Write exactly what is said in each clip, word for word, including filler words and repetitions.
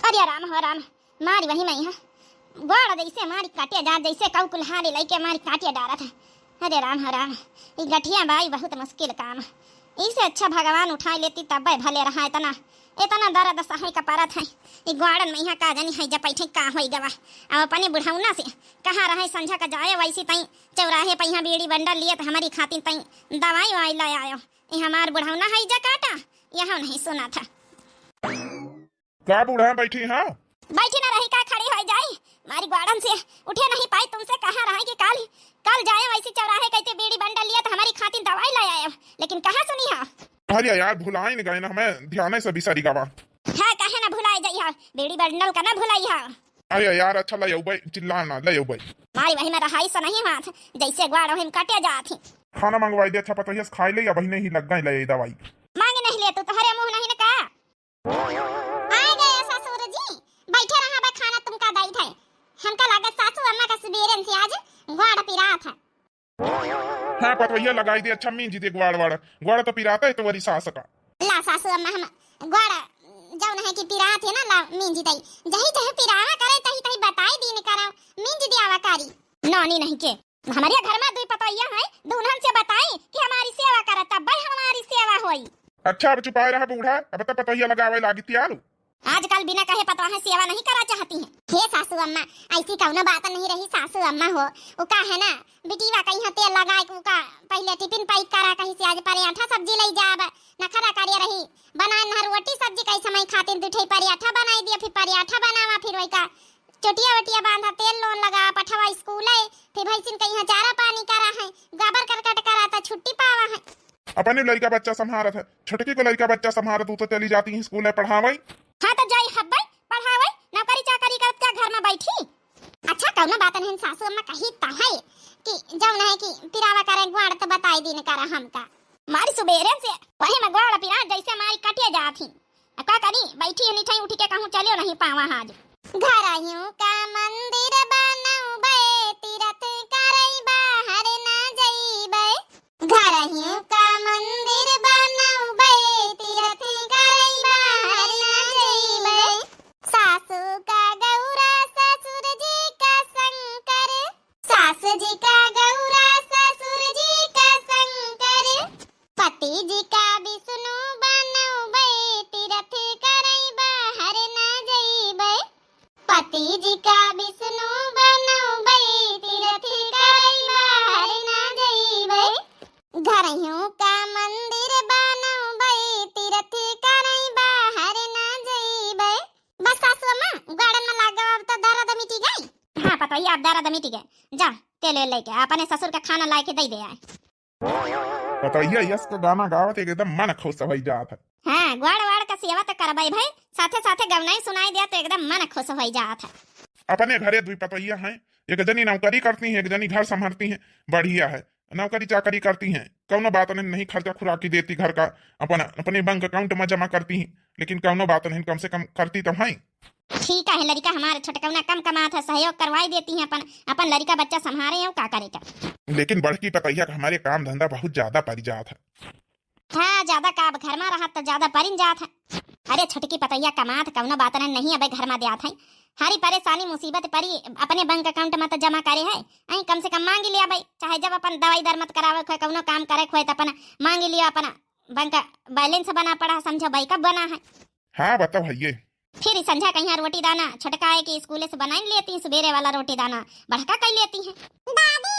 अरे राम हो राम, मारी वही मइहाँ। गोड़ जैसे मारी काटे जा, जैसे कऊ कुल्हाड़ी लइके मारी काटे डारत है। अरे राम हो राम, ई गठिया बाई बहुत मुश्किल काम। इसे अच्छा भगवान उठाए लेती तब्बे भले रहा। इतना, इतना दर्द सहे का परत है। ई ग्वाड़न मइहाँ का जानी है जब बैठे का होई गवा। अब अपने बुढ़ौना से कहाँ रहे संझा का जाए वैसी तई चौराहे पे यहाँ बीड़ी बंडल लिए तो हमारी खातिर तई दवाई वाई ले आयो। ई हमार बुढ़ौना है जा काटा, यह नहीं सुना था। का बूढ़ा बैठी हाँ? बैठी ना रही का, खड़ी हो जाई। मारी ग्वाड़न से उठे नहीं पाई तुमसे, कहाँ रहे कि काल, काल जाए वैसी चौराहे कहते बीड़ी बंडल लिया तो हमारी खातिर दवाई ले आए, लेकिन कहाँ सुनी हा? अरे यार, भुलाई न गए ना, हमें ध्यान से बिसरी गवा। हाँ, कहे ना भुलाई जाई हा, बीड़ी बंडल का ना भुलाई हा। अरे यार, अच्छा ले अउबे, चिल्ला ना, ले अउबे। मारी वही में रहाई से नहीं हाथ, जैसे ग्वाड़ वही में कटे जात ही। खाना मंगवाई दे, अच्छा पता है, खाई ले, अब ही नहीं लग गए ले दवाई। मांगे नहीं ले तू, तोहरे मुंह नहीं न का। आ गया ससुर जी, बैठे रहा बा, खाना तुमका दई थे। हमका लागत सासू अम्मा का सुबेरन से आज ग्वाड़ पिरात है। हाँ, पतवैया लगाई दे, अच्छा मींज दे ग्वाड़ वाड़। ग्वाड़ तो पिराता है तुम्हारी सास का। ला सासू अम्मा, हम ग्वाड़ जौन है कि पिरात है ना, ला मींज दई। जही जही पिरावा करे, तही तही बताई दीन करा, मींज दियावा कारी। नानी नहीं के, हमारे घर में दुई पतोहिया हैं, दुल्हन से बताई कि हमारी सेवा करत, तब भाई हमारी सेवा होई। अच्छा, अब चुपाए रहा बूढ़ा, अब तो पतोहिया लगावे लागी तियारू। आजकल बिना कहे पतोहे सेवा नहीं करा चाहती हैं। हे सासू अम्मा, ऐसी कौनो बात नहीं रही सासू अम्मा हो। वो का है ना, बिटीवा कहीं तेल लगाए के उका पहले टिफिन पैक करा, कहीं से आज पराठा सब्जी ले जाब, नखरा करे रही। बनाए ना रोटी सब्जी, कई समय खातिर दू ठे पराठा बनाई दिया, फिर पराठा बनावा, फिर वही का चोटिया वोटिया बांधा, तेल लोन लगा, पठवा स्कूल है, फिर भैंसिन कहीं चारा पानी करा है, गोबर करकट करा, त छुट्टी पावा है। अपने लड़का बच्चा संभारत है, छोटकी को लड़का बच्चा संभारत, तू तो चली जाती है स्कूल है पढ़ावे। हाँ, तो जाई हब्बे पढ़ावे, नौकरी चाकरी करत क्या घर में बैठी? अच्छा, कौनो बात नहीं, सासू अम्मा कही त है कि जौन है कि पिरावा करे ग्वाड़ तो बताई दीन करा हमका। मारी सुबेरे से वही में ग्वाड़ पिरा जैसे मारी कटे जात ही। अब का करी, बैठी है निठाई, उठी के कहूँ चलियो नहीं पावा आज। घरहियों का मंदिर बनउबे, तीरथ करई बाहर ना जइबे। घरहियों का मंदिर बनउबे, तीरथ करई बाहर ना जइबे। सासू का गौरा ससुर जी का शंकर, सास जी का गौरा ससुर जी का शंकर, पति जी का विष्णु बनउबे, तीरथ करई बाहर ना जइबे। पति जी का विष्णु बनउबे, तीरथ करई बाहर ना जइबे। घरहियों का मंदिर बनउबे, तीरथ करई बाहर ना जइबे। बस सासू अम्मा, ग्वाड़न में लाग गवा, अब तो दर्द मिटी गई। हाँ पतोहिया, अब दर्द मिटी गए। जा, तेल वेल लेके अपने ससुर का खाना लाए के दे दे आए। पतोहिया यस का गाना गावत एकदम मन खुश हो जात है। हाँ, ग्वाड़ वाड़ का सेवा तो करबे भाई, साथे साथे गवनाई सुनाई दिया तो एकदम मन खुश हो जात है। अपने घरे दुई पतोहिया हैं, एक जनी नौकरी करती हैं, एक जनी घर संभालती हैं, बढ़िया है। नौकरी चाकरी करती हैं, कौनो बात नहीं, नहीं खर्चा खुराकी देती घर का, अपन, अपने बैंक अकाउंट में जमा करती हैं, लेकिन कौनो बात नहीं, कम से कम करती तो हैं। ठीक है, लड़का हमारे छोटकौना कम कमात है, सहयोग करवाई देती हैं, अपन, अपन लड़का बच्चा संभारे हैं, का करे का। लेकिन बड़की पतोहिया का हमारे काम धंधा बहुत ज्यादा पड़ जात है। हाँ, ज्यादा का अब घर में रहत तो ज्यादा परिन जात है। अरे छोटकी पतोहिया कमात कौनो बात नहीं, नहीं अबे घर में द्यात है। हरी परेशानी मुसीबत परी अपने बैंक अकाउंट में तो जमा करे है, अई कम से कम मांगी लिया भाई, चाहे जब अपन दवाई दरमत करावे खोए, कौनो काम करे खोए तो अपन मांगी लिया, अपन बैंक बैलेंस बना पड़ा, समझो बैकअप बना है। हाँ बताओ भैये। फिर संझा कहिया रोटी दाना छोटका है कि स्कूल से बनाई लेती, सुबेरे वाला रोटी दाना बड़का कर लेती है। दादी।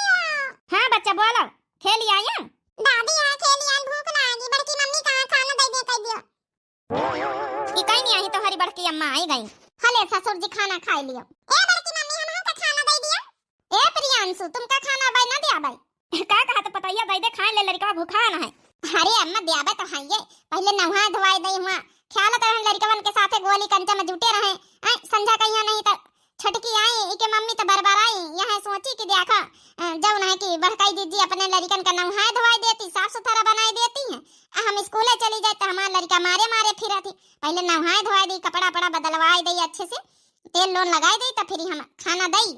हाँ बच्चा बोलो, खेली आया? दादी यार खेली आन, भूख लागी, बड़की मम्मी कहाँ खाना दे दे कर दियो। ई कहीं नहीं आई, तोहरी बड़की अम्मा आई गई। हले ससुर जी खाना खाई लियो। ए बड़की मम्मी, हम हमका खाना दे दियो। ए प्रियांशु, तुमका खाना अबे ना दिया भाई। का कहा तो पतोहिया दे दे खाए ले, लड़का भूखा ना है। अरे अम्मा, दियाबे तो है ये, पहले नहाए धोवाए दे हुआ, ख्याल तो हम लड़कवन के साथे गोली कंचा में जुटे रहे। ऐ संझा कहिया नहीं तो छोटकी आई, इके मम्मी तो बरबराई, यहाँ सोची कि देखा, अ, जौन है कि बड़काई दीदी अपने लड़कन का नहाए धोवाए देती, साफ सुथरा बनाए देती हैं, आ हम स्कूले चली जाए तो हमार लड़का मारे मारे फिरत ही। पहले नहाए धोवाए दी, कपड़ा पड़ा बदलवाए दे अच्छे से, तेल लोन लगाए दे, तो फिर हम खाना दई।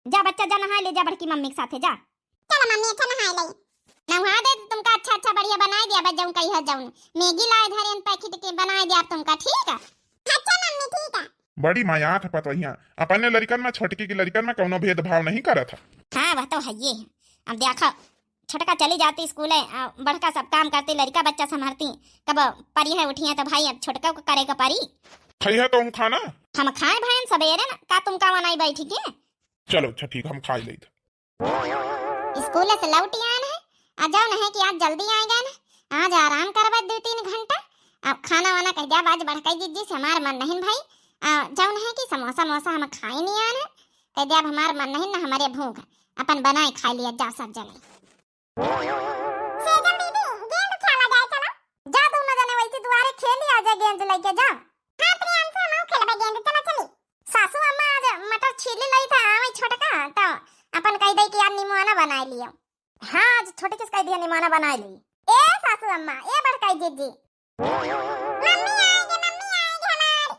जा बच्चा, जा नहाए ले जा बड़की मम्मी के साथे, जा। चलो मम्मी, अच्छा नहाए ले। नहा दे तो तुमका अच्छा अच्छा बढ़िया बनाए दिया, बस जौन कही है जौन। मैगी लाए धरे पैकेट के बनाए दिया तुमका, ठीक है? अच्छा मम्मी, ठीक है। बड़ी मायात है पतोहिया, अपने लड़िकन में, छोटकी के लड़िकन में कौनो भेदभाव नहीं करत है। हाँ, वह तो है ही है। अब देखो, छोटका चली जाती स्कूले, आ, बड़का सब काम करती, लड़िका बच्चा संभालती, कब परी है उठी है तो भाई अब छोटका को करे का परी। खई है तो हम खाना? हम खाए भाई सबेरे ना, का तुम का बनाई बैठी के? चलो अच्छा ठीक, हम खाई लेत। स्कूल से लौटी आन है, आ जौन है कि आज जल्दी आए गए ना, आज आराम करबे दो तीन घंटा। अब खाना वाना कह दिया, आज बड़काई जिज्जी से हमार मन नहीं भाई। आ, जौन है कि समोसा मोसा हम खाए नहीं आन है, कह दिया अब हमार मन नहीं ना हमारे भूख है, अपन बनाए खा लिया जा सब जने। सेजल दीदी, गेंद खेला जाए, चलो। जा दोनों जने वैसे दुआरे खेली आ जा गेंद लेके जा। हाँ प्रियांशु, हम खेलबे गेंद, चलो चली। सासू अम्मा आज मटर छीली लाई था, आवे छोटका, तो अपन कह दे कि यार निमोना बनाए लियो। हाँ, आज छोटे किस कह दिया निमोना बनाए ली। ए सासू अम्मा, ए बड़काई जिज्जी। मम्मी आएंगे, मम्मी आएंगे हमारी।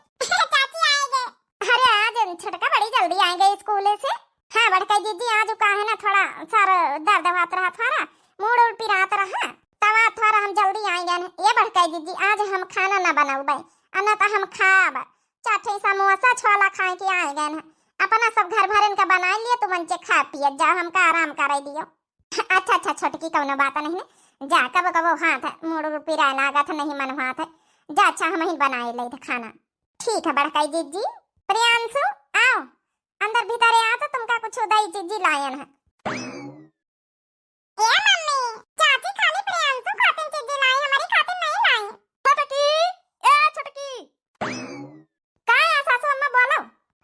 चाची आएंगे। अरे आज छोटका बड़ी जल्दी आएंगे स्कूल से। हाँ बड़काई जिज्जी, आज का है ना थोड़ा सर दर्द होत रहा, थोड़ा मूड़ उड़ पिरात रहा, तब आज थोड़ा हम जल्दी आएंगे। ये बड़काई जिज्जी, आज हम खाना ना बनाउबे, आ ना तो हम खाब चाटे समोसा छोला खाए के आए गए हैं। अपना सब घर भरन का बनाए लिए, तुमन चे खा पिए जा, हमका आराम करे दियो। अच्छा अच्छा छोटकी, कौनो बात नहीं ने, जा कबो कबो हाथ मूड़ पिराए लागत है, नहीं मन हुआत है। जा अच्छा हम ही बनाए लेत है खाना। ठीक है बड़काई जिज्जी। प्रियांशु, आओ अंदर भीतर आ, तो तुमका कुछ उदई जिज्जी लायन है। ए मम्मी, चाची खाली प्रियांशु खातिर चीजी लाई, हमारी खातिर नहीं लाई। छोटकी, ए छोटकी। का है सासू अम्मा, बोलो।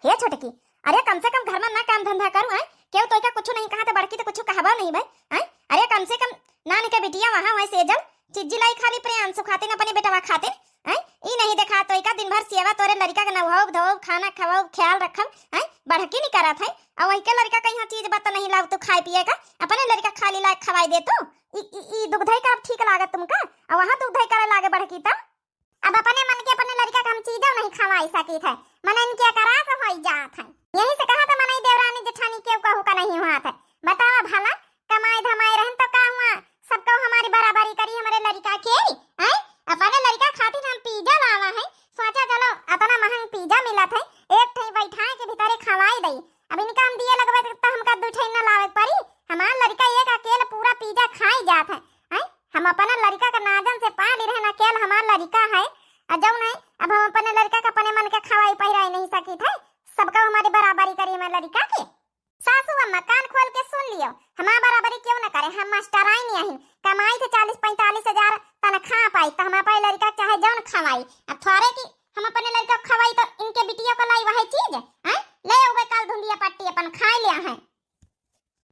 हे छोटकी, अरे कम से कम घर में ना काम धंधा करू, हैं? केहू तोइका कुछ नहीं कहा तो बड़की तो कुछ कहबो नहीं भाई, हैं? अरे कम से कम नानी के बिटिया वहाँ वहाँ सेजल चीजी लाई खाली प्रियांशु खातिर, अपने बेटवा खातिर, हैं? ई नहीं देखा तोइका दिन भर सेवा तोरे लड़िका के नहवाउब धोउब, खाना खवाउब, ख्याल रखब, हैं? बड़की नहीं करत है। अउ वही के लड़िका कहीं चीज बत नहीं लाव तू खाए पिए का, अपने लड़िका खाली लायक खवाई दे तू। ई, ई, ई दुगधई का अब ठीक लागत तुमका? अउ वहाँ दुगधई करे लागे बड़की त। अब अपने मन के अपने लड़िका का हम चीजो नहीं खवाई सकी थे, मन इनके कराज होई जात है। यही से कहा था मनई देवरानी जेठानी केहू कहू का नहीं हुआ था। बतावा भला, कमाई धमाई रहन तो का हुआ, सबको हमारी बराबरी करी हमरे लड़िका के, हैं? अपने लड़िका खातिर हम पिज्जा लावा है, सोचा चलो अतना महंग पिज्जा मिलत है, एक ठे बैठाए के भीतरे खवाई दई। अब इनका हम दिए लगबे त हमका दू ठे न लावे के परी। हमार लड़िका एक अकेले पूरा पिज्जा खाई जात है, हैं? हम अपना लड़िका के नाजन से पाली रहन, अकेल हमार लड़िका है, आ जौन है अब हम अपने लड़िका के अपने मन के खवाई पहिराई नहीं सकी थे, सबका हमारी बराबरी करी हमारे लड़िका के। सासू अम्मा, कान खोल के सुन लियो, हमार बराबरी केहू न करे, हम मास्टराइन अहिन, कमाई थे चालीस पैंतालीस हजार तनख्वाह पाई, त हम अपने लड़िका चाहे जौन खवाई। अब थोरे की हम अपने लड़िका खवाई त इनके बिटिया को लाई वही चीज, हैं? ले अउबे काल धुंधिया पट्टी अपन खाए लिया है।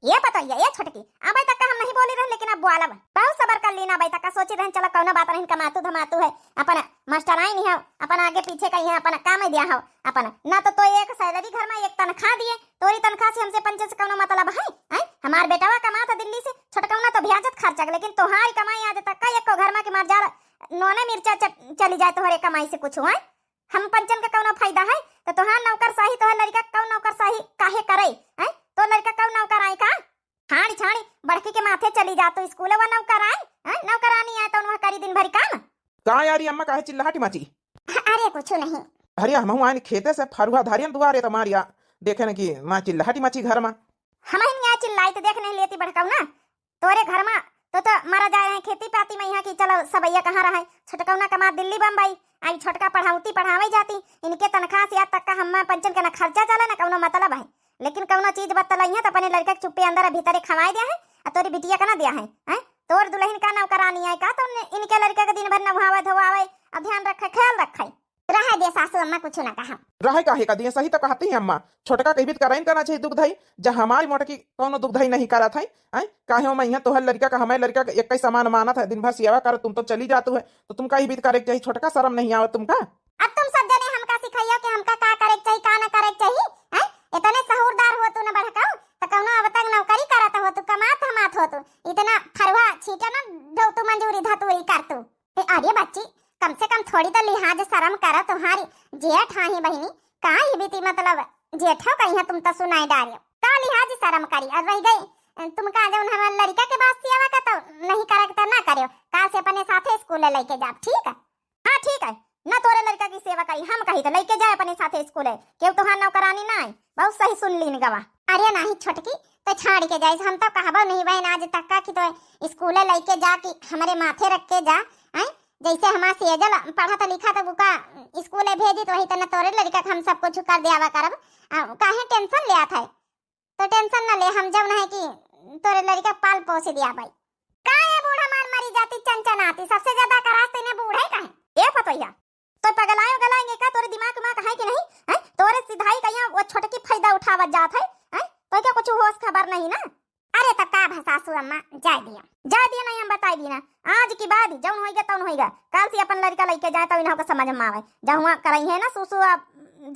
ये पतोहिया, ये छोटकी, अबे तक हम नहीं बोली रहन, लेकिन अब बोलब। बहुत सबर कर लीन, अबे तक सोची रहन, चलो कौनो बात नहीं, कमातू धमातू है, अपन मास्टराइन हो, अपन आगे पीछे कहीं है, अपन काम दिया हो, अपन ना तो, तो एक सैलरी घर में एक तनख्वाह दिए, तोरी तनख्वाह से हमसे पंचन से कौनो मतलब है, हैं? हमार बेटवा कमात है दिल्ली से, छोटकौना तो ब्याजत खर्चा के, लेकिन तोहारी कमाई आज तक का एको घर में के मार जाल नोने मिर्चा च-, चली जाए तोहरे कमाई से कुछ, हैं? हम पंचन के कौनो फायदा है? तो तोहार नौकरशाही, तोहार लड़िका कौन नौकरशाही काहे करे, हैं? तो लड़िका कौन नौकर आए का? छाड़ी छाड़ी बड़की के माथे चली जा, तो स्कूल वा नौकर आए, हैं? नौकरानी आए तो वह करी दिन भर काम। का यारी अम्मा काहे चिल्लाहटी मची? अरे कुछ नहीं। अरे हमहू आइन खेते से फरुहा धारियन दुआरे तो मारिया देखे न कि माँ चिल्लाहटी मची घर में। हम ही यहाँ चिल्लाई तो देख नहीं लेती बड़कौना, तोरे घर में तो, तो मरा जाए हैं खेती पाती में यहाँ की, चलो सबैया कहाँ रहे, छोटकौना कमा दिल्ली बम्बई, आई छोटका पढ़ाउती पढ़ावे जाती, इनके तनख्वाह से आज तक का हम पंचन के ना खर्चा चला ना कौनो मतलब है, लेकिन कौनो चीज बतलाई है तो अपने लड़का के चुप्पे अंदर भीतरे खवाए दिया है, आ तोरी बिटिया का ना दिया है, हैं? तोर दुल्हन का नौकरानी आए का, तो उन-, इनके लड़का के दिन भर नहवावे धोवावे, आ ध्यान रखे, ख्याल रखे। रहे दे सासू अम्मा, कुछ ना कहा। रहे काहे का दिए, सही तो कहती है अम्मा, छोटका कहीं भी कराइन करना चाहिए दुख धई, जब हमारी मोटकी कौनो दुख धई नहीं करत है, हैं? काहे मैं यहाँ तोहर लड़का का, हमारे लड़का का एक ही समान मानत है, दिन भर सेवा करत, तुम तो चली जातू है, तो तुम कहीं भी करे के चाहिए, छोटका शर्म नहीं आवत तुमका? अब तुम सब जने हमका सिखाइयो कि हमका का करे के चाहिए, का ना करे के चाहिए, हैं? इतने सहूरदार हो तू न बड़काऊ, तो कौनो अब तक नौकरी करत हो तू, कमात धमात हो तू, इतना फरुहा छींटे न ढो तू, मंजूरी धतूरी कर तू। ए, अरे बच्ची, कम से कम थोड़ी तो लिहाज शर्म करो, तुम्हारी जेठ आही बहिनी, का ही बीती मतलब जेठ हो कहीं तुम तो सुनाई डारियो, का लिहाज शर्म करी। और रह गई तुमका जौन हमारे लड़का के बात सियावा का तो नहीं करे के तो ना करियो, काल से अपने साथे स्कूल लेके जाब, ठीक है? हाँ ठीक है, ना तोरे लड़का की सेवा करी, हम कही तो लइके जाए अपने साथे स्कूले, केहू तोहार नौकरानी ना आई। बहुत सही सुन लीन गवा। अरे नाही छोटकी, तो छाड़ के जाइस, हम तो कहबो नहीं बहन आज तक का कि तो स्कूले लइके जा कि हमरे माथे रख के जा, हैं? जैसे हमार सेजल पढ़त लिखत उका स्कूले भेजी तो वही तना तोरे लड़का के हम सब कुछ कर दियावा करब। आ, काहे टेंशन लेत है? तो टेंशन न ले, हम जौन है कि तोरे लड़का पाल पोस दियाबे। का ये बूढ़ा मार मरी जाती चनचनाती, सबसे ज्यादा करास तो इन्हें बूढ़े का है। ए पतोहिया, तो पगलाए उगलाएंगे का? तोरे दिमाग उमाग है कि नहीं? हैं? तोरे सिधाई कहिया वो छोटकी फायदा उठावत जात है, हैं? तो क्या कुछ होश खबर नहीं ना? अरे तो का भा सासू अम्मा, जाए दिया। जाए दिया नहीं, हम बताई दी ना। आज की बाद जौन होइगा तौन होइगा, काल से अपन लड़का लइके जाए तब इन्हों के समझ में आवे। जहुआ करई है ना सुसु, अब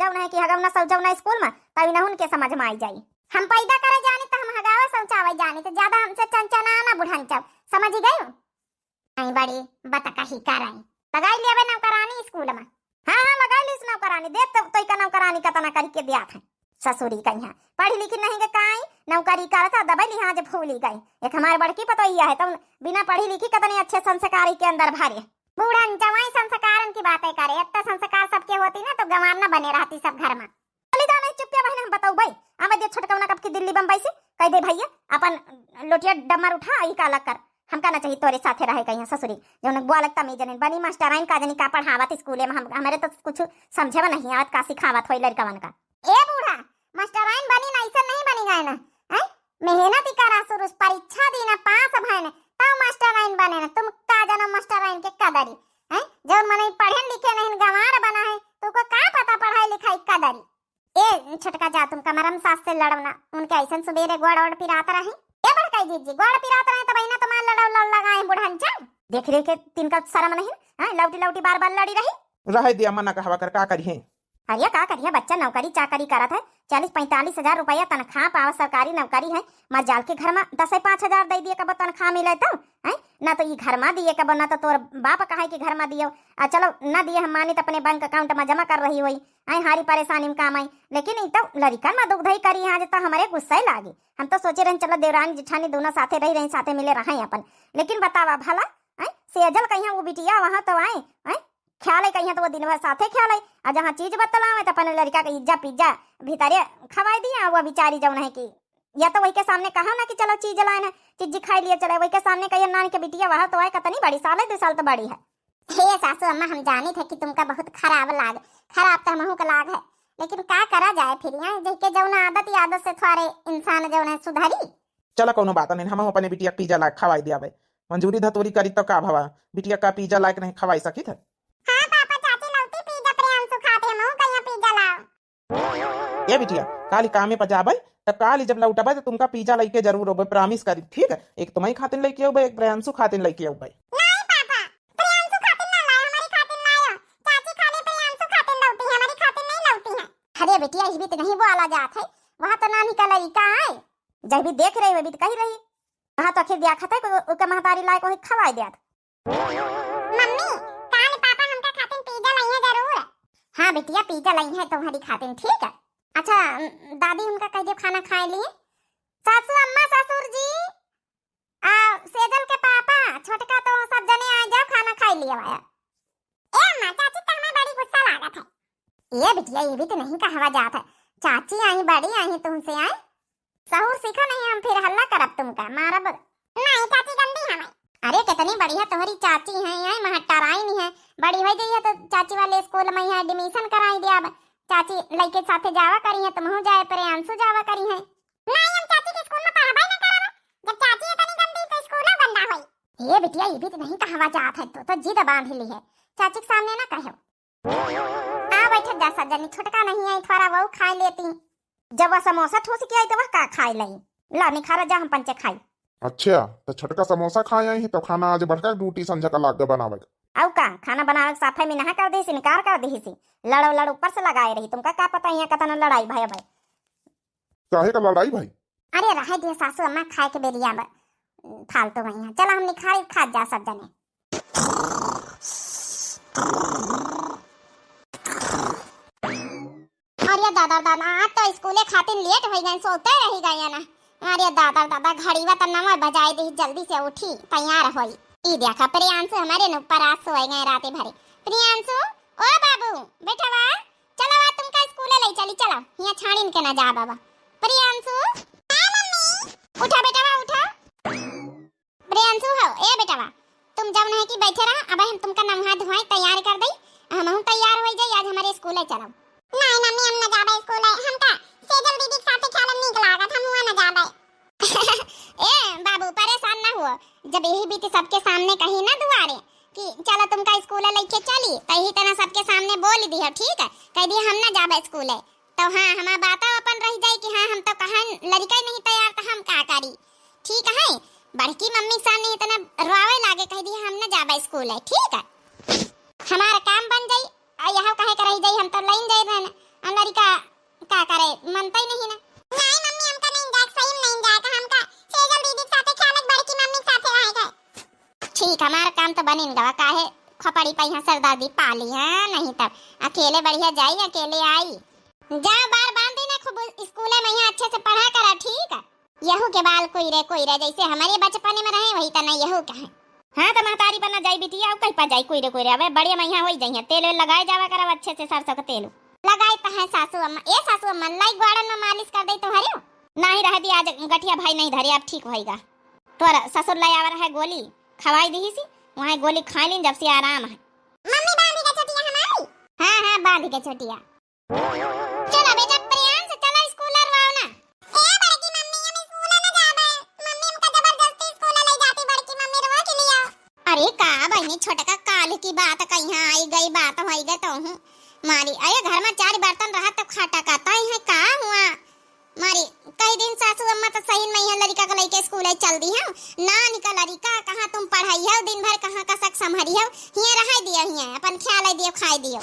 जौन है कि हगौना सब जौना स्कूल में, तब इन्हों के समझ में आई जाई। हम पैदा करे जानी तो हम हगावे शौचावे जानी, तो ज्यादा हमसे चंचना ना बुढ़न चल, समझ गई? आई बड़ी बतकही करई। लगाई लेबे नौकरानी स्कूल में। हाँ, हाँ, लगाई लीस नौकरानी। देख तो, तोई का नौकरानी कतना करी के दिया था। ससुरी कहिया पढ़ी लिखी नहीं के काई, नौकरी करत है, दबई लिहाज भूली गई। एक हमारे बड़की पतोहिया है, तो बिना पढ़ी लिखी कतने अच्छे संस्कार के अंदर भरे। बूढ़न जवाई संस्कारन की बातें करे, इतना संस्कार सबके होती ना तो गंवार न बने रहती सब घर में। चली जाओ नहीं चुप्पिया बहन, हम बताऊ भाई। आवे दे छोटकौना कब की दिल्ली बम्बई से, कह दे भैया अपन लोटिया डम्मर उठा, ई का अलग कर। हमका ना चाहिए तोरे साथे रहे कहीं ससुरी, जौन ग्वालक तमीज नहीं बनी, मास्टराइन का जनी का पढ़ावत स्कूले में, हम, हमरे तो कुछ समझे में नहीं आवत का सिखावत होई लड़कवन का। ए बूढ़ा, मास्टराइन बनी ना, ऐसा नहीं बनी गए ना, हैं? मेहनत ही करा, शुरू से परीक्षा दी ना, पास भय ना, तब मास्टराइन बने ना। तुम का जानो मास्टराइन के कदरी, हैं? जौन मनई पढ़े लिखे नहीं, गंवार बना है, तो को का पता पढ़ाई लिखाई कदरी? ए छोटका, जा तुम कमरम सास से लड़ो ना, उनके ऐसन सुबेरे गोड़ ओड़ पिरात रही। ए बड़काई जीजी, गोड़ पिरात रही तो बहिना तुम्हार लड़ो लड़ लगाए बुढ़न चल। देख रे के तिनका शर्म नहीं, हैं? लौटी लौटी बार बार लड़ी रही। रहे दिया, मना कहवा कर, का करी है? अरे का करिए, बच्चा नौकरी चाकरी करत है, चालीस पैंतालीस हजार रुपया तनख्वाह पावत, सरकारी नौकरी है। मजाल के घर में दस पाँच हजार दे दिए, कब तनख्वाह मिले तो, हैं? ना तो ई घर में दिए कब, ना तो तोर बाप कहे कि घर में दियो। आ चलो ना दिए, हम मानी तो अपने बैंक अकाउंट में जमा कर रही होई, हैं? हारी परेशानी में काम आई, लेकिन ई तो लड़िकन में दुख धई करी, आज तो हमारे गुस्सा ही लागी। हम तो सोचे रहे चलो देवरानी जिठानी दोनों साथे रही रही, साथे मिले रहे अपन, लेकिन बतावा भला, हैं? सेजल कहिया वो बिटिया वहाँ तो आए, हैं? ख्याल है कहिया तो वो दिन भर साथे ख्याल है, आ जहाँ चीज बतलावे तो अपने लड़का के इज्जा पिज्जा भीतरे खवाई दिया। वो बेचारी जौन है कि या तो वही के सामने कहा ना कि चलो चीज लाए ना, चीज खाई लिए चले, वही के सामने कहिए नान के बिटिया वहाँ तो आए, कतनी बड़ी साल है, दो साल तो बड़ी है। हे सासू अम्मा, हम जानी थे कि तुमका बहुत खराब लाग, खराब तो हमहू का लाग है, लेकिन का करा जाए फिर, यहाँ जैके जौन आदत, आदत से थोड़े इंसान जौन है सुधरी। चला कौनो बात नहीं, हम अपने बिटिया के पिज्जा लाए खवाई दिया भाई। मंजूरी धतूरी करी तो का भवा, बिटिया का पिज्जा लाए के नहीं खवाई सकी थे। हाँ पापा, चाची लौटी पिज्जा प्रियांशु खाते, हमहू कहिया पिज्जा लाओ। ए बिटिया, काली कामे पर जाबे, त काली जब लौटबे त तुमका पिज्जा लइके जरूर होबे, प्रॉमिस करी, ठीक है? एक तुम्हारी खातिन लइके आउबे, एक प्रियांशु खातिन लइके आउबे। नहीं पापा, प्रियांशु खातिन ना लाए, हमारी खातिन लायो। चाची खाली प्रियांशु खातिन लौटी है, हमारी खातिन नहीं लौटी है। अरे बिटिया, इस बीत नहीं बोला जात है, वहाँ तो नानी का लड़का है। जब भी देख रही, वह भी तो कही रही, वहाँ तो आखिर दिया खाता है, ओके महतारी लायक वही खवाई दिया था। मम्मी, काल पापा हमका खातिन पिज्जा लइहे जरूर। हाँ बिटिया, पिज्जा लइहे तुम्हारी खातिन, ठीक है? अच्छा, दादी हमका कह दियो खाना खाए लिए। सासू अम्मा, ससुर जी, आ सेजल के पापा, छोटका तो सब जने आ जाओ, खाना खाए लिए आया। ए अम्मा, चाची तो हमें बड़ी गुस्सा लागत है। ए बिटिया, ये भी तो नहीं कहवा जात है, चाची आई, बड़ी आई तुमसे आई। सहूर सीखा नहीं, हम फिर हल्ला करब तुमका, मारब। नहीं चाची, गंदी हमें। अरे कितनी बढ़िया तोहरी चाची है, आई महट्टाराइन है, बड़ी हो गई है तो चाची वाले स्कूल में यहाँ एडमिशन कराई दिया। अब चाची लइके साथे जावा करी है, तुमहू जाए परे, अंशु जावा करी है। नहीं, हम चाची के स्कूल में पढ़ाबे न करब, जब चाची इतनी गंदी तो स्कूल गंदा होई। ए बिटिया, ये भी तो नहीं कहवा जात है, तो, तो जिद बांध ली है, चाची के सामने ना कहो। आ बैठत जा सज्जनी, छोटका नहीं आई, थोड़ा वो खाए लेती। जब वह समोसा ठूस के आई तो वह का खाए लई? ला निखारा जा, हम पंचे खाई। अच्छा, तो छोटका समोसा खाए आई है तो खाना आज बड़का ड्यूटी संझा का लाग बनावे। अउ का, खाना बनावे के साफे में नहा कर देसी, इनकार कर देसी। लड़ो लड़ ऊपर से लगाए रही, तुमका का पता यहाँ कतना लड़ाई भय भाई। काहे का लड़ाई भाई? अरे रहे दिया सासू अम्मा, खाए के बेरिया बा, फालतू में यहाँ। चला हम निखारी खात जा सब जने। अरे दादा दादा, आज तो स्कूले खातिर लेट हो गए, सोते रह गए ना। अरे दादा दादा, घड़ीवा तो नवा बजाए दे, जल्दी से उठी, तैयार होई। ई देखा प्रियांशु हमारे न ऊपर आज सोए गए राते भरे। प्रियांशु, ओ बाबू, बेटवा, चला आज तुमका स्कूले लई चली, चला। हियाँ छाड़िन के ना जा बाबा। प्रियांशु, हाँ मम्मी। उठा बेटवा, उठा। प्रियांशु हो, ए बेटवा, तुम जब नहीं कि बैठे रहा, अब हम तुमका नम्हा धुआई तैयार कर दई, हमहू तैयार हो जाई, आज हमारे स्कूले चलो। नहीं मम्मी, हम ना जाबे स्कूले, हमका सेजल दीदी के साथे खेलल नीक लागत, हम हुआ ना जाबे। ए बाबू, परेशान ना हुआ, जब यही बीती सबके सामने कही ना दुआरे कि चलो तुमका स्कूले लेके चली, तो यही तरह सबके सामने बोल दिया, ठीक है, कह दिया हम ना जाबे स्कूले। तो हाँ, हमार बात अपन रह जाई कि हाँ, हम तो कहा लड़का ही नहीं तैयार, तो हम का करी? ठीक है, बड़की मम्मी के सामने इतना रोवे लागे, कह दिया हम ना जाबे स्कूले, ठीक है, हमार काम बन जाई। आ यह कहे के रह जाई, हम तो लाइन जाए रहन, आ लड़का का करे, मनता ही नहीं ना। नहीं मम्मी, हमका नहीं जाए, सही में नहीं जाए, हमका सेजल दीदी के साथे खेले, बड़की मम्मी के साथे रहे के। ठीक, हमार काम तो बनिन गवा, काहे खपड़ी पे यहाँ सरदादी पाली है, नहीं तब अकेले बढ़िया जाई, अकेले आई। जा बार बांधी ना, खूब स्कूले में यहाँ अच्छे से पढ़ा करा, ठीक है? यहू के बाल कोई रे कोई रे, जैसे हमारे बचपने में रहे, वही तना यहू का है। हाँ, तो महतारी पर ना जाई बिटिया, अब कहीं पर जाई कोई रे कोई रे। अबे बड़े मैया होई जाइए, तेल वेल लगाए जावा करब अच्छे से, सरसों का तेल लगाए तो है सासू अम्मा। ए सासू अम्मा, लाई ग्वाड़न में मालिश कर दे तो हरियो। नहीं रह दी, आज गठिया भाई नहीं धरे, अब ठीक होएगा। तोर ससुर ले आवर है गोली, खवाई दी सी, वहाँ गोली खा लीन, जब से आराम है। मम्मी बांधी के छोटिया हमारी। हाँ, हाँ, बांधी के छोटिया। चला बेटा प्रियांश, चला स्कूल रवाओ ना। ए बड़की मम्मी, हम स्कूल ना जाबे। मम्मी हमका जबरदस्ती स्कूल ले जाती, बड़की मम्मी रोक लिया। अरे का बहिनी, छोटका काल की बात, कहीं आई गई बात होई गई तो हूँ मारी। अरे घर में चार बर्तन रहा तो खटकता ही है, का हुआ? मारी, कई दिन सासू अम्मा तो सही में यहाँ लड़का के लेके स्कूल चल दी है। ना निकल लड़का, कहाँ तुम पढ़ाई है, दिन भर कहाँ का सक संभरी है, हियाँ रहाई दिया, हियाँ अपन ख्याल है दियो, खाए दियो।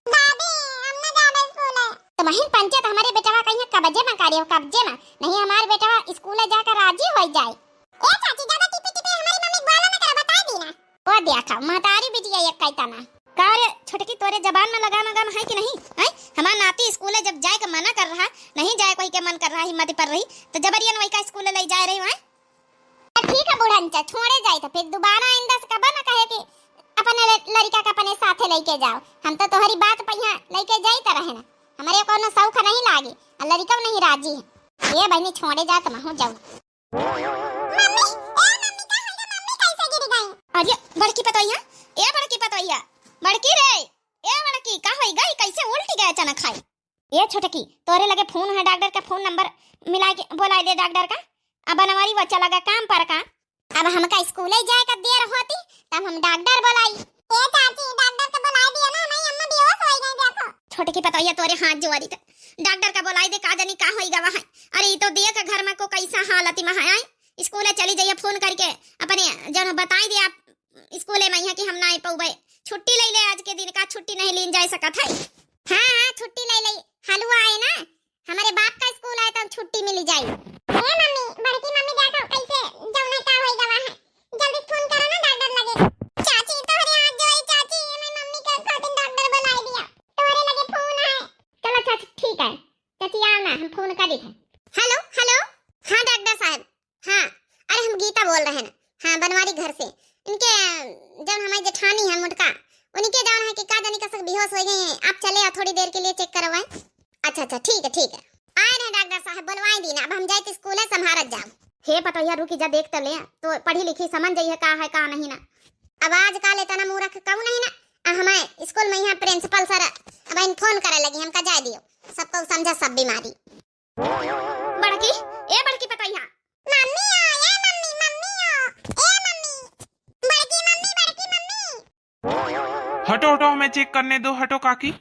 दादी, हम ना जाबे स्कूल। तो महीन पंचायत हमारे बेटवा का यहाँ कब्जे में करियो, कब्जे में। नहीं हमारे बेटवा स्कूल जाकर राजी हो जाए। ए चाची, ज्यादा टिपे टिपे हमारी मम्मी को बोला ना करो, बता दी ना। ओ देखा, महतारी बिटिया एक कहता ना। का रे छोटकी, तोरे जबान में लगाम लगाम है कि नहीं? हैं? हमार नाती स्कूले जब जाए के मना कर रहा, नहीं जाए कोई के मन कर रहा, हिम्मत पर रही, तो जबरियन वही का स्कूल ले जाए रही, हैं? तो ठीक है बूढ़न चा, छोड़े जाए तो फिर दोबारा आइंदा से कबा ना कहे कि अपने ल-, लड़का के अपने साथे लेके जाओ। हम तो तोहरी बात पे यहाँ लेके जाई तो रहे ना, हमारे कोनो शौक नहीं लागे, और लड़का नहीं राजी है। ये बहनी छोड़े जा तो महू जाऊ। मम्मी, ए मम्मी, का होइगा? मम्मी कैसे गिर गई? अरे बड़की पतोहिया, ए बड़की पतोहिया, बड़की रे, ए बड़की, का होइगा? ई कैसे उल्टी गए अचानक खाए? ए छोटकी, तोरे लगे फोन है, डॉक्टर का फोन नंबर मिला के बोला दे डॉक्टर का। अब बनवारी वो चला गया काम पर का। अब हमका स्कूले जाए का देर होती, तब हम डॉक्टर बोलाई। ए चाची, डॉक्टर के बोला दिया ना, हमारी अम्मा बेहोश हो गई, देखो। छोटकी पतोहिया तोरे हाथ जोड़ी थे, डॉक्टर का बोलाई दे, का जानी का होई गवा है। अरे ई तो देख घर में को कैसा हालत में है, आए स्कूल चली जाइए फोन करके, अपने जन बताई दे आप स्कूले में यहाँ कि हम ना आए पौबे, छुट्टी ले ले, आज के दिन का छुट्टी नहीं लीन जा सकत है। हाँ हाँ, छुट्टी ले ले, हलवा आए ना, हमारे बाप का स्कूल आए तो छुट्टी मिली जाए। ए मम्मी, बड़की मम्मी देखो कैसे जौन है का होई गवा है, जल्दी फोन करो ना डॉक्टर लगे। चाची तोहरे हाथ जोड़ी चाची, मैं मम्मी के खातिर डॉक्टर बुलाई दिया, तोहरे लगे फोन है। चलो चाची ठीक है, चाची आओ ना, हम फोन कर देते हैं। हेलो हेलो, हाँ डॉक्टर साहब, हाँ, अरे हम गीता बोल रहे हैं ना। हाँ, बनवारी घर से। इनके जौन हमारी जेठानी है मोटका, उनके जौन है कि का जानी कसक बेहोश हो गई हैं। आप चले आओ, थोड़ी देर के लिए चेक करवाएं। अच्छा अच्छा, ठीक है ठीक है, आए रहे डॉक्टर साहब, बोलवाई दी ना। अब हम जाए तो स्कूल है, संभारत जाओ। हे पतोहिया रुकी जा, देख तो ले, तो पढ़ी लिखी समझ जाई है का है का नहीं ना। अब आजकल इतना मूर्ख कहू नहीं ना। आ हमारे स्कूल में यहाँ प्रिंसिपल सर अब इन फोन करे लगी, हमका जाए दियो, सबको समझा सब बीमारी। बड़की, ए बड़की पतोहिया। मम्मी ओ, ए मम्मी, मम्मी ओ, ए मम्मी। बड़की मम्मी, बड़की मम्मी। हटो, हटो, हमें चेक करने दो, हटो काकी।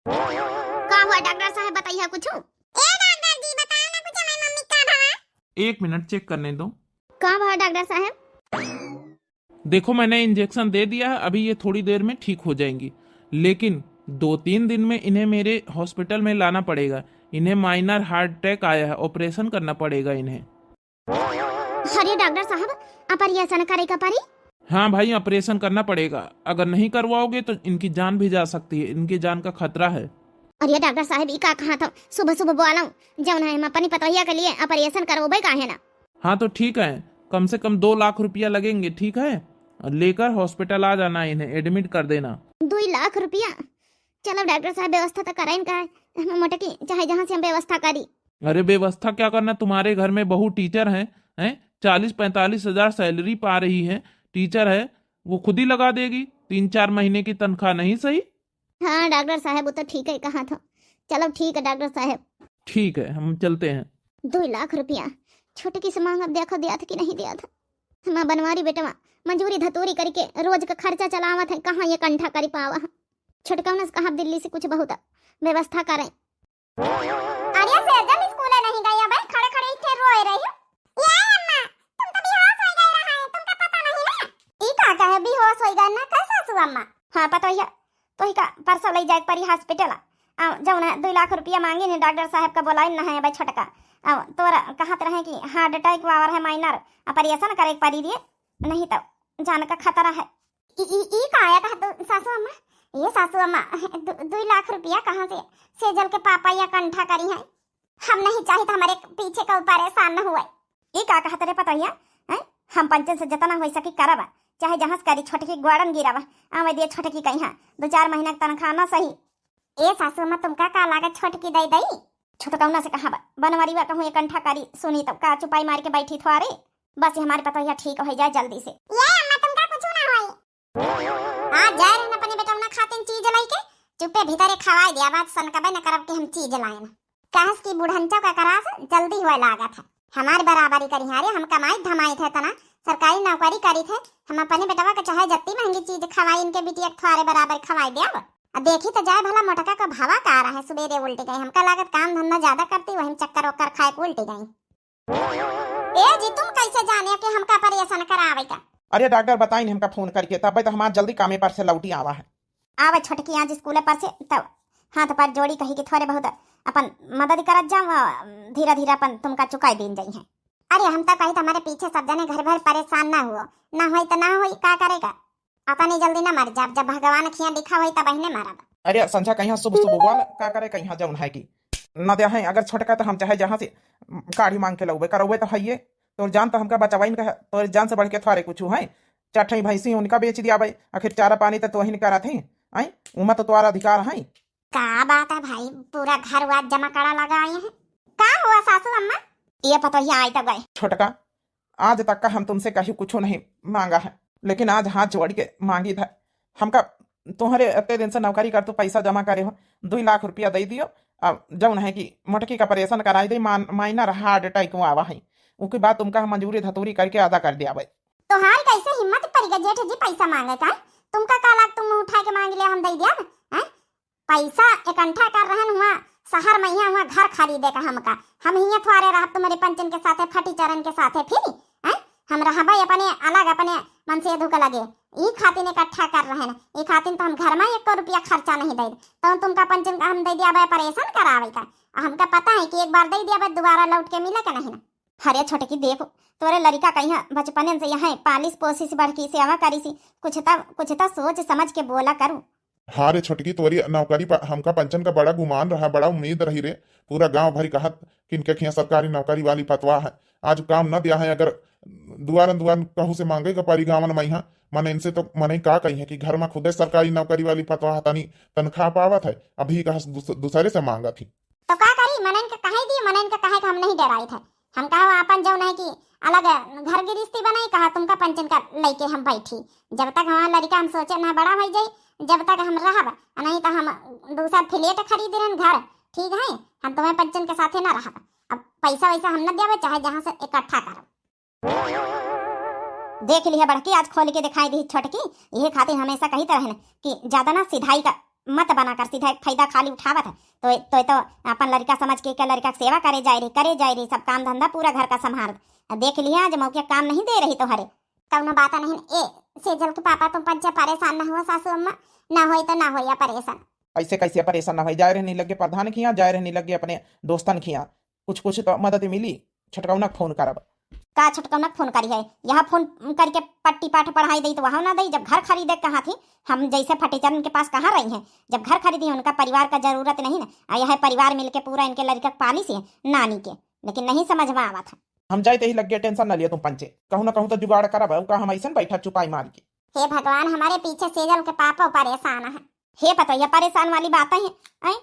का हुआ डॉक्टर साहब, बताइए कुछ? ए डॉक्टर जी, बताओ ना कुछ, हमारी मम्मी का भवा? एक मिनट, चेक करने दो। का भवा डॉक्टर साहब? देखो, मैंने इंजेक्शन दे दिया है, अभी ये थोड़ी देर में ठीक हो जाएंगी, लेकिन दो तीन दिन में इन्हें मेरे हॉस्पिटल में लाना पड़ेगा। इन्हें माइनर हार्ट अटैक आया है, ऑपरेशन करना पड़ेगा इन्हें। अरे डॉक्टर साहब, ऑपरेशन करे का पड़ी? हाँ भाई, ऑपरेशन करना पड़ेगा, अगर नहीं करवाओगे तो इनकी जान भी जा सकती है, इनकी जान का खतरा है। अरे डॉक्टर साहब, ई का कहा था, सुबह सुबह बोलाऊं, जौन है हम अपनी पतोहिया के लिए ऑपरेशन करवाबे का है ना। हाँ तो ठीक है, कम से कम दो लाख रुपया लगेंगे, ठीक है? और लेकर हॉस्पिटल आ जाना, इन्हें एडमिट कर देना। दो लाख रुपया? चलो डॉक्टर साहब, व्यवस्था तो कराइन का है, हम मोटकी चाहे जहाँ से हम व्यवस्था करी। अरे, व्यवस्था क्या करना, तुम्हारे घर में बहू टीचर हैं, हैं, चालीस पैंतालीस हजार सैलरी पा रही है, टीचर है, वो खुद ही लगा देगी, तीन चार महीने की तनख्वाह नहीं सही। हाँ डॉक्टर साहब, वो तो ठीक है कहा था। चलो ठीक है डॉक्टर साहब। ठीक है, हम चलते हैं। दो लाख रुपया छोटकी से मांगब, देखो दिया था कि नहीं दिया था। हमार बनवारी बेटवा मजूरी धतूरी करके रोज का खर्चा चलावत है, कहाँ ये कंठा करी पावा है। छोटकौना से कहा दिल्ली से कुछ बहुत व्यवस्था करें। अरे सेजल स्कूले नहीं गई, अबे खड़े खड़े इथे रोए रही। ये अम्मा, तुम तो बेहोश हो गए रहा है, तुमका पता नहीं ना? ई का कहे बेहोश हो गए ना, कैसा सु अम्मा? हाँ पता है, तो ही का परसों ले जाए परी हॉस्पिटल। आ, जौन है दो लाख रुपया मांगी ने डॉक्टर साहब का बोलाई ना है भाई छोटका। आ, तोरा कहत रहे कि हार्ट अटैक वावर है माइनर, ऑपरेशन करे के परी रे, नहीं तो जान का खतरा है। ई, ई, ई का आया कहा तू सासू अम्मा? ये सासू अम्मा, दु-, दुई लाख रुपया कहाँ से सेजल के पापा या कंठा करी हैं? हम नहीं चाहित हमारे पीछे का परेशान न हुए। ई का कहत रे पतोहिया? हैं? हम पंचन से जतना हो सकी करब, चाहे जहाँ से करी, छोटकी ग्वाड़न गिरब, आवे दिए छोटकी कहिया, दो चार महीना के तनख्वाह न सही। ए सासू अम्मा, तुमका का लागत छोटकी दई दई? छोटकौना से कहा बा, बनवरीवा कहूँ एकंठा करी, सुनी तब का चुपाई मार के बैठी थोरे। बस ये हमारी पतोहिया ठीक हो जाए जल्दी से। ये अम्मा, तुमका कुछ ना होई। हाँ, जाए रहन अपने बेटौना खातिन चीज लइके, चुप्पे भीतरे खवाए दिया, बात सनकबे न करब कि हम चीज लायन। कहस कि बुढ़नचौ का करास जल्दी हुए लागत है। हमारी बराबरी करी है रे, हम कमाई धमाई थे तना, सरकारी नौकरी करी थे, हम अपने बेटवा के चाहे जत्ती महंगी चीज खवाई, इनके बिटिया के थोरे बराबर खवाई देब। आ देखी तो जाए भला मोटका का भावा का आ रहा है, सुबेरे उल्टी गई, हमका लागत काम धंधा ज्यादा करती, वही में चक्कर ओक्कर खाए के उल्टी गई। ए जी, तुम कैसे जाने कि हमका ऑपरेशन करावे का? अरे डॉक्टर बताइन हमका फोन करके, तब तो हमार जल्दी कामे पर से लौटी आवा है। आवे छोटकी आज स्कूले पर से, तब हाथ पर जोड़ी कही कि थोरे बहुत अपन मदद करत जाओ, धीरे धीरे अपन तुमका चुकाई दीन जाई है। अरे हम तो कही तो हमारे पीछे सब जने घर भर परेशान ना हुओ, ना होई तो ना होई, का करेगा? अतनी जल्दी ना मर जाब, जब भगवान खिया लिखा होई तब अहिने मरब। अरे संझा कहिया शुभ शुभ बोल, का करे कहिया जौन है कि न दे है, अगर छोटका तो हम चाहे जहाँ से काढ़ी मांग के लउबे करउबे तो हइये। तोर जान तो हमका बचावाइन का, तोर जान से बढ़ के थोरे कुछ है। चार ठई भैंसी उनका बेच दियाबे, आखिर चारा पानी तो तोहिन करत है, आई उमा तो तोरा अधिकार है। का बात है भाई, पूरा घर वार जमा कड़ा लगा आए हैं। का हुआ सासू अम्मा? ये पतोहिया आई तब गए। छोटका, आज तक का हम तुमसे कहीं कुछ नहीं मांगा है, लेकिन आज हाथ जोड़ के मांगी था। हमका तुम्हारे इतने दिन से नौकरी कर, तू पैसा जमा करे हो, दुई लाख रुपया दे दियो। अब जौन है कि मोटकी का ऑपरेशन कराई दे, मान-, माइनर हार्ट अटैक आवा है, उके बाद तुमका हम मजूरी धतूरी करके अदा कर दियाबे। तोहार कैसे हिम्मत पड़ी गा जेठ जी पैसा मांगे का? तुमका का लाग तुम मुंह उठा के मांग ले हम दे दियाब, हैं? पैसा एकंठा कर रहन हुआ, शहर में हियाँ हुआ घर खरीदे का हमका। हम हियाँ थोरे रहब तुम्हारे पंचन के साथे, फटीचरन के साथे फिर, हैं? हम रहबे अपने अलग, अपने मनसेधु के लगे। ई खातिन एकट्ठा कर रहन, ई खातिन तो हम घर में एको रुपया खर्चा नहीं दे। तो तुमका पंचन का हम दे दियाबे ऑपरेशन करावे का। आ हमका पता है कि एक बार दे दियाबे, दोबारा लौट के मिले के नहीं ना। अरे छोटकी देखो, तोरे लड़िका कहिया बचपने से यहाँ पालिस पोसिस, बड़की सेवा करिसी, कुछ त, कुछ त सोच समझ के बोला करू। हाँ रे छोटकी, तोरी नौकरी पर हमका पंचन का बड़ा गुमान रहा, बड़ा उम्मीद रही रे। पूरा गांव भरी कहत कि इनके खिया सरकारी नौकरी वाली पतवा है, आज काम न दिया है। अगर दुआरन दुआरन कहू से मांगे का परी गाँवन में यहाँ, मने इनसे तो मने का कही है कि घर में खुदे सरकारी नौकरी वाली पतवा है, तनी तनख्वाह पावत है, अभी कहा दूस-, दूसरे से मांगत ही। तो का करी, मनन के कहे दी, मनन के कहे के हम नहीं डराई थे। हम कहा अपन जौन है कि अलग घर गिरस्ती बनाई, कहा तुमका पंचन का लइके हम बैठी। जब तक हमार लड़िका हम सोचे ना बड़ा हो जाई, जब तक हम रहब, आ नहीं तो हम दूसर फ्लैट खरीद रहन घर, ठीक है, हम तुम्हें पंचन के साथे ना रहब। अब पैसा वैसा हम न देबे, चाहे जहाँ से इकट्ठा करब। देख लिहे बड़की, आज खोल के दिखाई दी छोटकी। यही खातिर हमेशा कही तो रहन कि ज्यादा ना सिधाई का मत बना कर, सीधा एक फायदा खाली उठावत है। तो, तो, तो अपन लड़का समझ के, के लड़का के सेवा करे जाए रही, करे जाए रही, सब काम धंधा पूरा घर का संभाल। आ देख लिहे आज मौके काम नहीं दे रही तोहरे। कौनो बात नहीं। ए सेजल के पापा, तुम पंचे परेशान ना हुआ सासू अम्मा, ना होई तो ना होई परेशान। ऐसे कैसे परेशान ना होई? जाए रहनी लगे प्रधान खिया, जाए रहनी लगे अपने दोस्तन खिया, कुछ कुछ तो मदद मिली। छोटकौना के फोन करब। का छोटकौना के फोन करी है? यह फोन करके पट्टी पाठ पढ़ाई दई तो वहाँ ना दई। जब घर खरीदे कहा थी, हम जैसे फटीचरन के पास कहाँ रही हैं? जब घर खरीदी उनका परिवार का जरूरत नहीं ना। आ यह परिवार मिलके पूरा इनके लड़का के पालिस है नानी के, लेकिन नहीं समझ में आवत है। हम जाए ते ही लग गए, टेंशन ना लियो तुम पंचे, कहूँ ना कहूँ तो जुगाड़ करब। का हम ऐसन बैठा चुपाई मार के? हे भगवान, हमारे पीछे सेजल के पापा परेशान है। हे पतोहिया, परेशान वाली बात है, हैं?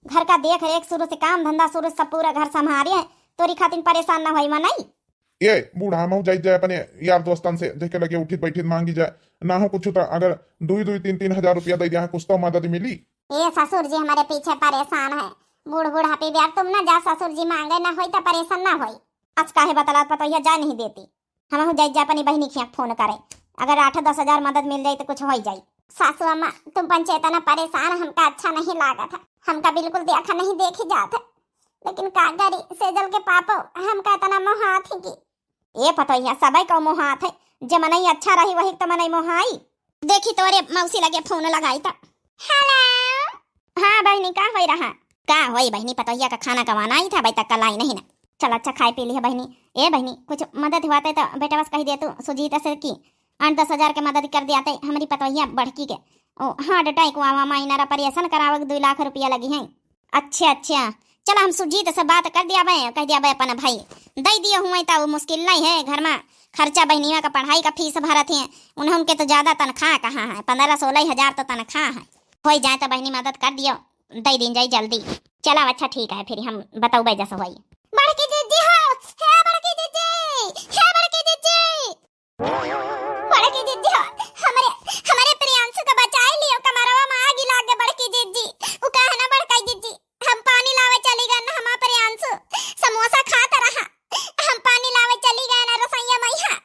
घर का देख रेख शुरू से, काम धंधा शुरू से, सब पूरा घर संभारे है, तोरी खातिर परेशान ना होई मनई। ए बूढ़ा, हमहू जाइत जाए अपने यार दोस्तन से, जेके लगे उठित बैठित मांगी जाए, ना हो कुछ तो अगर दुई दुई तीन तीन हजार रुपया दे दिया, कुछ तो मदद मिली। ए ससुर जी हमारे पीछे परेशान है, बूढ़ बुढ़ापी भी, अब तुम ना जा ससुर जी मांगे, ना होई तो परेशान ना होई। आज काहे बतलात पतोहिया जाए नहीं देती, हमहू जाइत जा अपनी बहिनी खिया फोन करे, अगर आठ दस हजार मदद मिल जाई तो कुछ होई जाई। सासू अम्मा, तुम पंचे इतना परेशान, हमका अच्छा नहीं लागत है, हमका बिल्कुल देखा नहीं देखी जात है, लेकिन का करी, सेजल के पापो हमका इतना मोहात है कि ए पतोहिया, सबई को मोहात है, जे मनई अच्छा रही वही तो मनई मोहाई। देखी तोरे मौसी लगे फोन लगाई त। हेलो। हाँ बहिनी, का होई रहा? का होई बहिनी, पतोहिया का खाना कवाना आई था, अबे तक कल आई नहीं ना। चल अच्छा खाए पी लिया बहिनी। ए बहिनी, कुछ मदद हुआ तो बेटवा से कही दे तू सुजीत से कि आठ दस हजार के मदद कर दिया ते हमरी पतोहिया बड़की के। ओ हार्ट अटैक हुआ, हुआ माइनर ऑपरेशन करावे के दुई लाख रुपया लगी है। अच्छा, अच्छा, चला हम सुजीत से बात कर दियाबे, कह दियाबे अपन भाई दे दियो हुए, त मुश्किल नहीं है, घर में खर्चा बहनिया का पढ़ाई का फीस भरत है, उन्हें उनके तो ज्यादा तनख्वाह कहाँ है, पन्द्रह सोलह हजार तो तनख्वाह है, हो जाए तो बहनी मदद कर दियो, दे दिन जाई जल्दी। चला अच्छा ठीक है, फिर हम बताओ बैजा से होई। बड़की जिज्जी हो, हे बड़की जिज्जी, हे बड़की जिज्जी। बड़की जिज्जी हो, हमरे, हमरे प्रियांशु का बचाए लियो, कमरवा में आगी लाग गए बड़की जिज्जी। उ कहे ना बड़की जिज्जी, हम पानी लावे चली गए ना, हमार प्रियांशु समोसा खात रहा, हम पानी लावे चली गए ना रसोईया में, हाँ,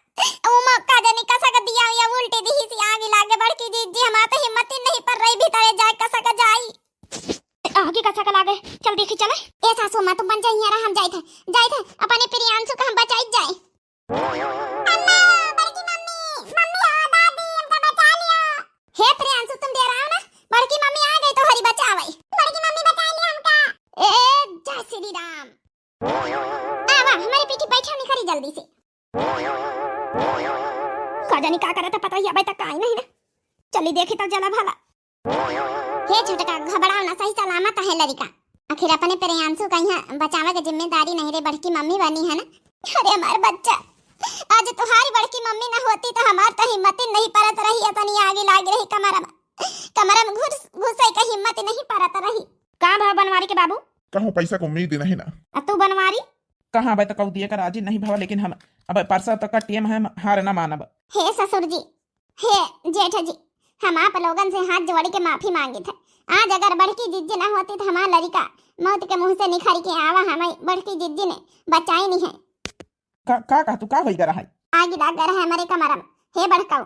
उ मौका जनी कसा का दिया या उल्टी दी सी आगी लाग गए बड़की जिज्जी, हमार तो हिम्मत ही नहीं पर रही भीतरे जाए कसा का जाई। आगी कसा का लागे, चल देखी चले। ए सासू माँ, तुम बन जाइए, हम जाए थे, जाए थे, अपने प्रियांशु का हम बचाई जाए। अम्मा, बड़की मम्मी, मम्मी हो, दादी, हमका बचा लियो। हे प्रियांशु, तुम डेराओ ना, बड़की मम्मी आ गई तोहरी बचावे। बड़की मम्मी बचा लियो हमका। ए, जय श्री राम। आवा, हमारे पीछे बैठा नहीं खरी जल्दी से। का जानी का करत है, पता ही अबे तक आई नहीं ना। चली देखी तब जला भला। हे छोटका, घबराओ ना, सही सलामत है लड़िका। आखिर अपने प्रियांशु का यहाँ बचावे के जिम्मेदारी नहीं रे, बड़की मम्मी बनी है ना। अरे हमार बच्चा, आज तुम्हारी बड़की मम्मी ना होती तो हमार तो हिम्मत ही नहीं परत रही, इतनी आगी लाग रही कमर में, कमर में घुस, घुसे का हिम्मत नहीं परत रही। का भा बनवारी के बाबू? कहूँ पैसा को उम्मीद नहीं ना। आ तू बनवारी? कहाँ अबे तक दिए का राजी नहीं भवा, लेकिन हम अब परसा तक का टेम है, हम हार ना मानब। हे ससुर जी, हे जेठ जी, हम आप लोगन से हाथ जोड़ के माफी मांगित है। आज अगर बड़की जिज्जी ना होती तो हमार लड़िका मौत के मुंह से निखर के आवा, हमें बड़की जिज्जी ने बचाई नहीं है। का, का, का तू का होई गरा है? आगी लाग गरा है हमारे कमरा में। हे बड़काऊ,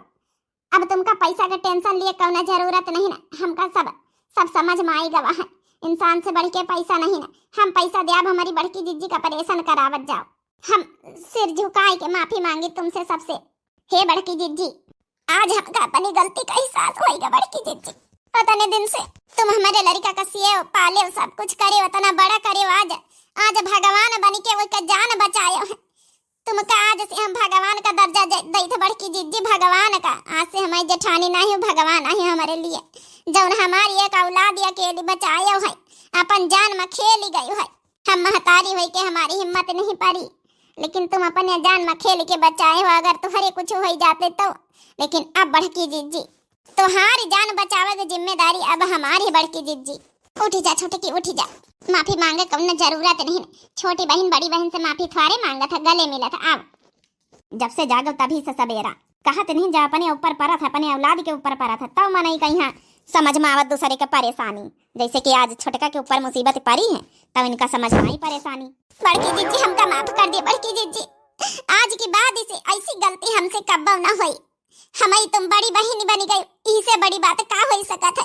अब तुमका पैसा के टेंशन लिए कौनो जरूरत नहीं ना, हमका सब, सब समझ में आई गवा है। इंसान से बढ़ के पैसा नहीं ना, हम पैसा द्याब, हमारी बड़की जिज्जी का ऑपरेशन करावत जाओ। हम सिर झुकाए के माफी मांगी तुमसे सबसे। हे बड़की जिज्जी, आज हमका अपनी गलती का एहसास होइगा बड़की जिज्जी। इतने दिन से तुम हमारे लड़िका का सिए पाले, सब कुछ करे, इतना बड़ा करे, आज, आज भगवान बन के वो का जान बचायो है। तुमका आज से हम भगवान का दर्जा दे, देत बड़की जिज्जी, भगवान का। आज से हमारी जेठानी नहीं, भगवान आहे हमारे लिए। जौन हमारी एक औलाद अकेली बचायो है, अपन जान में खेली गयो है। हम महतारी होई के हमारी हिम्मत नहीं परी, लेकिन तुम अपने जान में खेल के बचाए हो। अगर तुहरे कुछ हो जाते तो, लेकिन अब बड़की जिज्जी, तुम्हारी जान बचावे की जिम्मेदारी अब हमारी है बड़की जिज्जी। उठी जा छोटकी, उठी जा, माफी मांगे कौनो जरूरत नहीं। छोटी बहन बड़ी बहन से माफी थोड़े मांगत है, गले मिलत है। आओ। जब से जागो तभी से सबेरा। कहत नहीं जा अपने ऊपर परत है, अपने औलाद के ऊपर परत है, तब मनई कहीं समझ में आवत दूसरे के परेशानी। जैसे कि आज छोटका के ऊपर मुसीबत परी है, तब इनका समझ में आई परेशानी। बड़की जिज्जी, हमका माफ कर दिए बड़की जिज्जी, आज के बाद इसे ऐसी गलती हमसे कब्बो न होई। हमई तुम बड़ी बहिन बनी गई, इसे बड़ी बात का होई सकत है?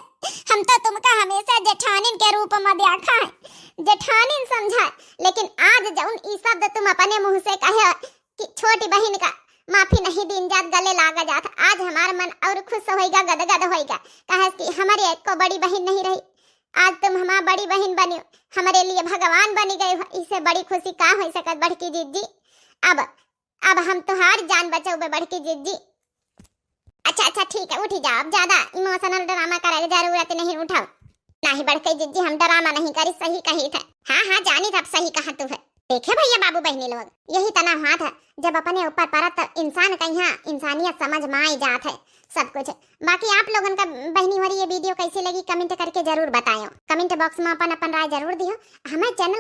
हम तो तुमका हमेशा जेठानिन के रूप में देखा है, जेठानिन समझा, लेकिन आज जौन ई शब्द तुम अपने मुंह से कहे कि छोटी बहिन का माफी नहीं दीन जात, गले लागा जात, आज हमार मन और खुश होइगा, गदगद होइगा, काहे कि हमारी एको बड़ी बहिन नहीं रही, आज तुम हमार बड़ी बहिन बनी, हमारे लिए भगवान बनी गई हो, इससे बड़ी खुशी का हो सकत बड़की जिज्जी? अब, अब हम तुहार जान बचौबे बड़की जिज्जी। अच्छा, अच्छा, ठीक है, उठी जाओ, अब ज्यादा इमोशनल ड्रामा करे के जरूरत नहीं, उठाओ। नहीं बड़की जिज्जी, हम ड्रामा नहीं करी, सही कही थे। हाँ, हाँ, जानी थे, अब सही कहा तू है। देखे भैया बाबू बहनी लोग, यही तना हाथ है, जब अपने ऊपर परत तो इंसान कहीं इंसानियत समझ में आई जात है, सब कुछ। बाकी आप लोगन का बहिनी होरी ये video कैसी लगी, comment करके जरूर बतायो। Comment box में अपन अपन राय जरूर दियो। हमारे channel